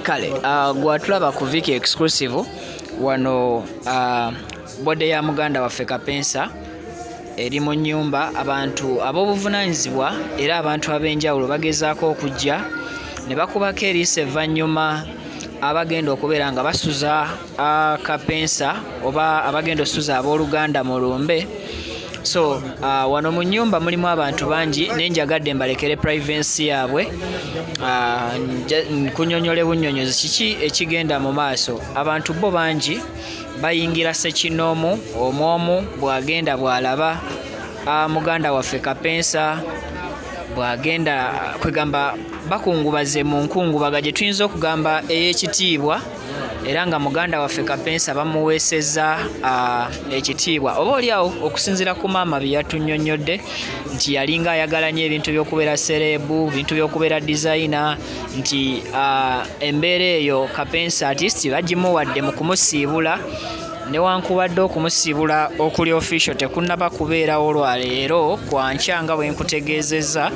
Kale gwatulaba ku Viki Exclusive wano, body ya muganda waffe Kapensa eri mu nnyumba. Abantu ab'obuvunaanyizibwa era abantu ab'enjawulo bagezaako okujja ne bakubako eriiso evvannyuma, abagenda okubeera nga basuza Kapensa oba abagenda osuza abooluganda mu lumbe. So wano mu nnyumba mulimu abantu bangi, naye njagadde mbalekere privacy yaabwe, nkunyonyole bunnyonnyozi kiki ekigenda mu maaso. Abantu bo bangi bayingira ssekinnoomu, omu omu bw'agenda bw'alaba muganda waffe Kapensa bw'agenda, kwegamba bakungubaze mu nkungubaga gye tuyinza okugamba ey'ekitiibwa, era nga muganda waffe Kapensa bamuweesezza ekitiibwa. Oba oli awo, okusinziira ku maama bye yatunnyonnyodde, nti yalinga ayagala nnyo ebintu by'okubeera celeb, bintu by'okubeera designer, nti embeera eyo Kapensa artist bagimuwadde mu kumusiibula, newankubadde okumusiibula okuli official tekunnaba kubeerawo lwaleero kwankya nga bwe nkutegeezezza,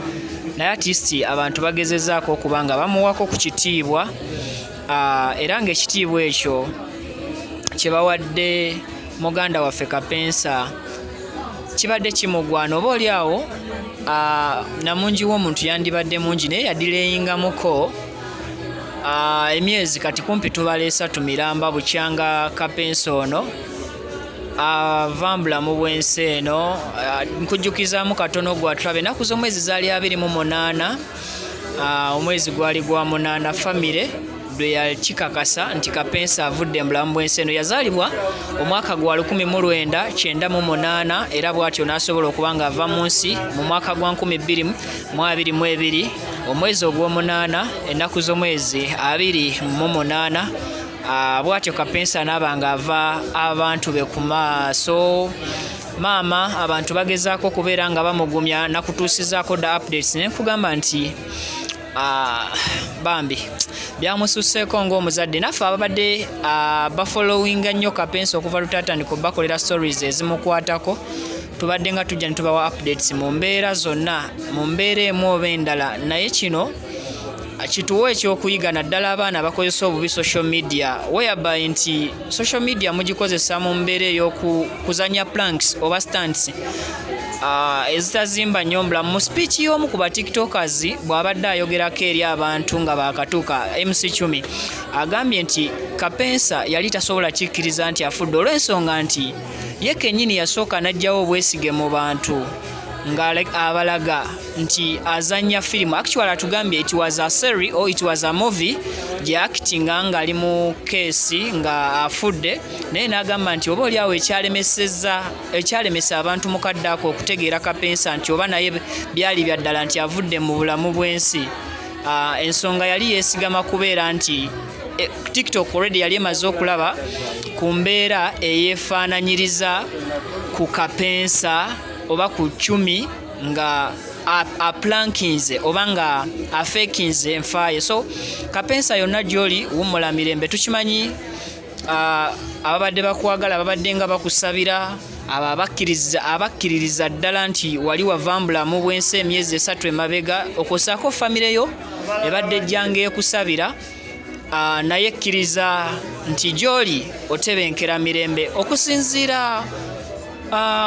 naye artist abantu bagezezzaako okuba nga bamuwako ku kitiibwa, era ng'ekitiibwa ekyo kye bawadde muganda waffe Kapensa kibadde kimugwana. Oba oli awo namungi w'omuntu yandibadde mungi, naye yadelayingamuko emyezi kati kumpi tubala 3 miramba bukyanga Kapensa ono ava mu bulamu bw'ensi eno. Nkujjukizaamu katono gwatulaba, ennaku z'omwezi zaali 28, omwezi gwali gwa 8, famire lwe yakikakasa nti Kapensa avudde mu bulamu bw'ensi eno. Yazaalibwa omwaka gwa 1998, era bw'atyo n'asobola okuba nga ava mu nsi mu mwaka gwa 2022, omwezi ogw'omunaana, ennaku z'omwezi 28. Bw'atyo Kapensa n'aba ng'ava abantu be ku maaso. Maama abantu bagezaako okubeera nga bamugumya, nakutuusizaako the updates, naye nkugamba nti bambi byamususseeko ng'omuzadde. Naffe ababadde bafollowinga nnyo Kapensa okuva lutatandika obakolera stories ezimukwatako, tubadde nga tujja ne tubawa updates mu mbeera zonna, mu mbeera emu oba endala. Naye kino kituwa ekyokuyiga, naddala abaana abakozesa obubi social media, whereby nti social media mugikozesa mu mbeera ey'okuzanya pranks oba stunts ezitazimba nnyo mbulamu. Mu speech y'omu ku ba TikTokers bw'abadde ayogerako eri abantu nga baakatuuka, MC Chumi agambye nti Kapensa yali tasobola kikkiriza nti afudde, olw'ensonga nti ye kennyini yasooka n'aggyawo obwesige mu bantu nga abalaga nti azanya firimu. Actually atugambye it was a series or it was a movie gye actinga ng'ali mu case nga afudde, naye n'agamba nti oba oli awo ekyalemeseza, ekyalemesa abantu mu kadde ako okutegeera Kapensa nti oba naye byali bya ddala nti avudde mu bulamu bw'ensi, ensonga yali yeesigama kubeera nti TikTok already yali emaze okulaba ku mbeera eyeefaananyiriza ku Kapensa oba ku Cumi nga aprankinze oba nga afakinze enfaaye. So Kapensa, yonna gy'oli, wummula mirembe. Tukimanyi ababadde bakwagala babadde nga bakusabira, abo abakkiriza, abakkiririza ddala nti wali wava mu bulamu bw'ensi emyezi 3 emabega, okwosaako famire yo ebadde ejjanga ekusabira. Naye kkiriza nti gy'oli otebenkera mirembe. Okusinziira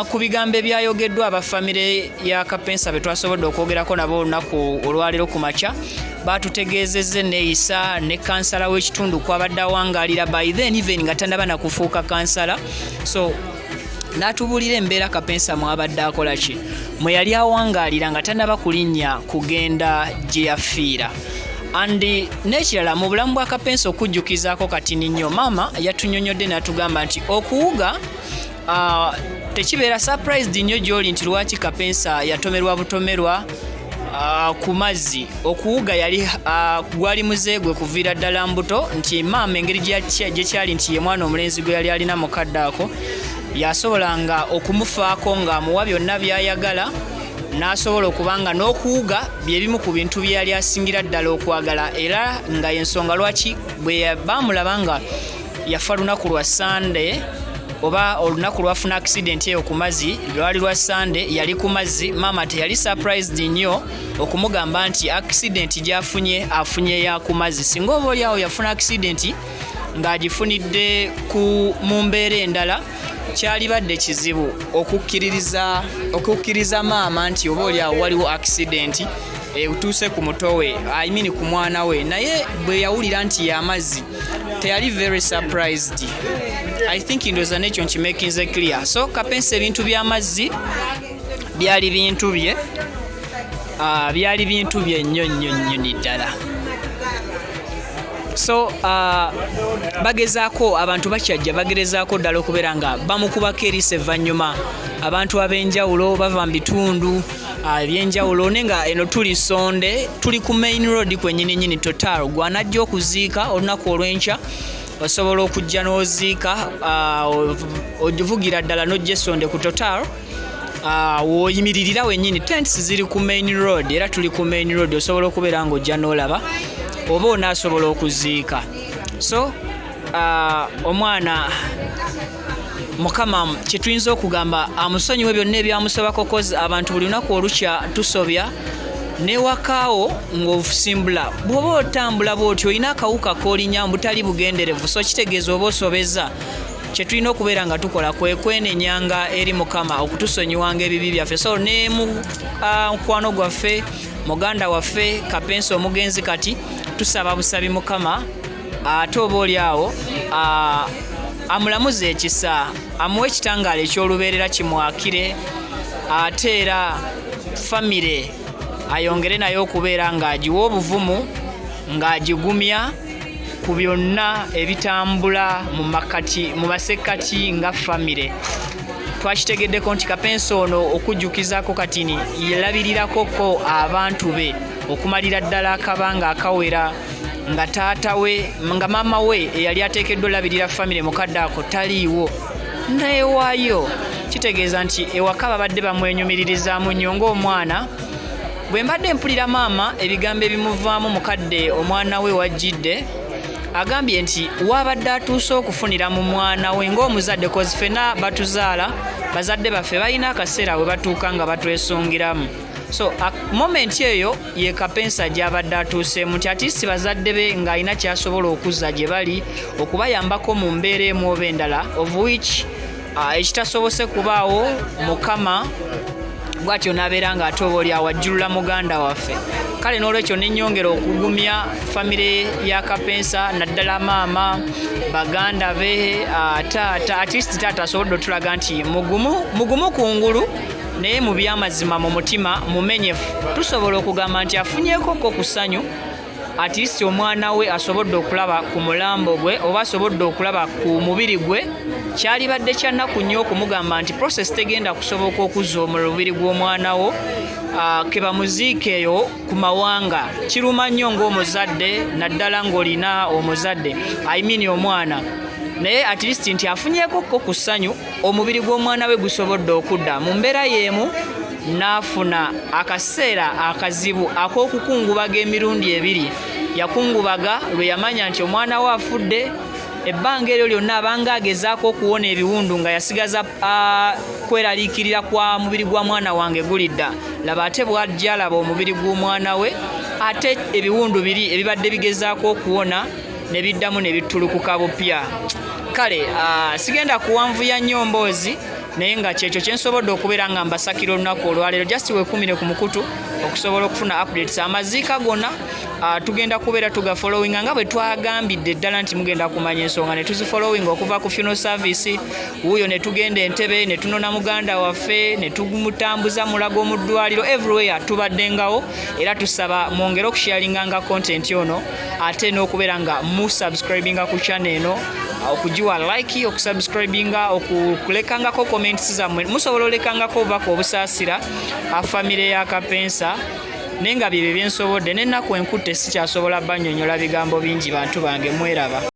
ku bigambo ebyayogeddwa aba famire ya Kapensa be twasobodde okwogerako nabo olunaku olwaleero ku makya, batutegeezezza enneeyisa ne kansala w'ekitundu kwabadde awangaalira by then, even nga tannaba na kufuuka kansala. So n'atubuulira embeera Kapensa mwabadde akola ki, mwe yali awangaalira nga tannaba kulinnya kugenda gye yafiira. And n'ekirala mu bulamu bwa Kapensa, okujjukizaako katini nnyo, maama yatunyonyodde n'atugamba nti okuwuga tekibeera surprised nnyo gy'oli nti lwaki Kapensa yatomerwa butomerwa ku mazzi. Okuwuga yali gwali muzeegwe kuviira ddala mbuto, nti maama engeri gye kyali nti ye mwana omulenzi gwe yali alina mu kadde ako, yasobolanga okumufaako ng'amuwa byonna by'ayagala, n'asobola okuba nga n'okuwuga bye bimu ku bintu bye yali asingira ddala okwagala, era nga yensonga lwaki bwe bamulaba nga yafa lunaku lwa Sande. Oba olunaku lwafuna accident eyo ku mazzi lwali lwa Sande, yali ku mazzi. Maama teyali surprised nnyo okumugamba nti accident gy'afunye afunye ya ku mazzi. Singa oba oliawo yafuna accident ng'agifunidde ku mu mbeera endala, kyalibadde kizibu okukkiriza maama nti oba oliawo waliwo accident etuuse ku muto we, I mean ku mwana we. Naye bwe yawulira nti y'amazzi, teyali very surprised. I think ndowooza nekyo nkimakinze clear. So Kapensa ebintu by'amazzi byali bintu bye, byali bintu bye nnyo nnyo nnyo ddala. So bagezaako, abantu bakyajja, bagerezaako ddala okubeera nga bamukubako eriiso evvannyuma. Abantu ab'enjawulo bava mu bitundu ebyenjawulo, naye nga eno tuli Sonde, tuli ku main road kwennyini nnyini Total. Gwanajja okuziika olunaku olw'enkya, osobola okujja n'oziika, ovugira ddala n'ojja Esonde ku Total, w'oyimiririra wennyini. Tents ziri ku main road, era tuli ku main road. Osobola okubeera ng'ojja n'olaba oba onaasobola okuziika. So omwana, Mukama kyetuyinza okugamba, amusonyiwe byonna ebyamusobako, 'cause abantu buli lunaku olukya tusobya. Newakaawo ng'osimbula, bw'oba otambula bw'otyo, olina akawuka k'olinya butali bugenderevu, so kitegeeza oba osobezza. Kyetulina okubeera nga tukola kwe kwenenyanga eri Mukama okutusonyiwanga ebibi byaffe. So ne mu mukwano gwaffe, muganda waffe Kapensa omugenzi, kati tusaba busabi Mukama ate oba oli awo amulamuze ekisa, amuwe ekitangaala eky'olubeerera kimwakire, ate era famire ayongere naye okubeera ng'agiwa obuvumu, ng'agigumya ku byonna ebitambula mu makati, mu masekkati nga famire. Twakitegeddeko nti Kapensa ono, okujjukizaako katini, yalabirirako abantu be okumalira ddala akabanga akawera nga taata we, nga maama we eyali ateekeddwa olabirira famire mukadde ako taliiwo, newaayo. Kitegeeza nti ewaka babadde bamwenyumiririzaamu nnyo ng'omwana. Bwe mbadde mpulira maama ebigambo ebimuvaamu mukadde omwana we wajjidde, agambye nti waabadde atuuse okufunira mu mwana we ng'omuzadde, 'cause ffenna batuzaala, bazadde baffe balina akaseera we batuuka nga batwesungiramu. So moment eyo ye Kapensa gy'abadde atuuseemu nti at least bazadde be ng'alina ky'asobola okuzza gye bali okubayambako mu mbeera emu oba endala, of which ekitasobose kubaawo. Mukama bw'atyo n'abeera ng'ate oba oli awajjulula muganda waffe. Kale n'olwekyo nenyongera okugumya famire ya Kapensa, naddala maama, baganda be, taata. At least taata asobodde otulaga nti mugumu, mugumu kungulu, naye mu byamazima mu mutima mumenyefu. Tusobola okugamba nti afunyeekoko ku ssanyu, at least omwana we asobodde okulaba ku mulambo gwe oba asobodde okulaba ku mubiri gwe. Kyalibadde kyannaku nnyo okumugamba nti process tegenda kusoboka okuzza omubiri gw'omwana wo, ke bamuziike eyo ku mawanga. Kiruma nnyo ng'omuzadde, naddala ng'olina omuzadde, I mean omwana. Naye at least nti afunyeekoko ku ssanyu, omubiri gw'omwana we gusobodde okudda mu mbeera y'emu, n'afuna akaseera akazibu ak'okukungubaga emirundi ebiri. Yakungubaga lwe yamanya nti omwana we afudde. Ebbanga eryo lyonna abanga agezaako okuwona ebiwundu, nga yasigaza kweraliikirira kwa mubiri gwa mwana wange gulidda. Laba ate bw'ajja alaba omubiri gw'omwana we, ate ebiwundu biri ebibadde bigezaako okuwona ne biddamu ne bittulukuka bupya. Kale sigenda kuwanvuya nnyo mboozi, naye nga kyekyo kyensobodde okubeera nga mbasakira olunaku olwaleero. Just wekumire ku mukutu okusobola okufuna updates. Amaziika gonna tugenda kubeera tugafollowinga nga bwe twagambidde ddala nti mugenda kumanya ensonga ne tuzifollowinga okuva ku funeral service wuuyo, ne tugenda Entebe, ne tunona muganda waffe, ne tumutambuza Mulago mu ddwaliro. Everywhere tubaddengawo, era tusaba mwongere okusharinganga content ono, ate n'okubeera nga musubscribinga ku channel eno, okugiwa like, okusubscribinga, okulekangako comments zammwe. Musobola olekangako obubaka obusaasira famire ya Kapensa. Naye nga byebyo byensobodde, n'ennaku enkutte, sikyasobola bannyonnyola bigambo bingi. Bantu bange, mweraba.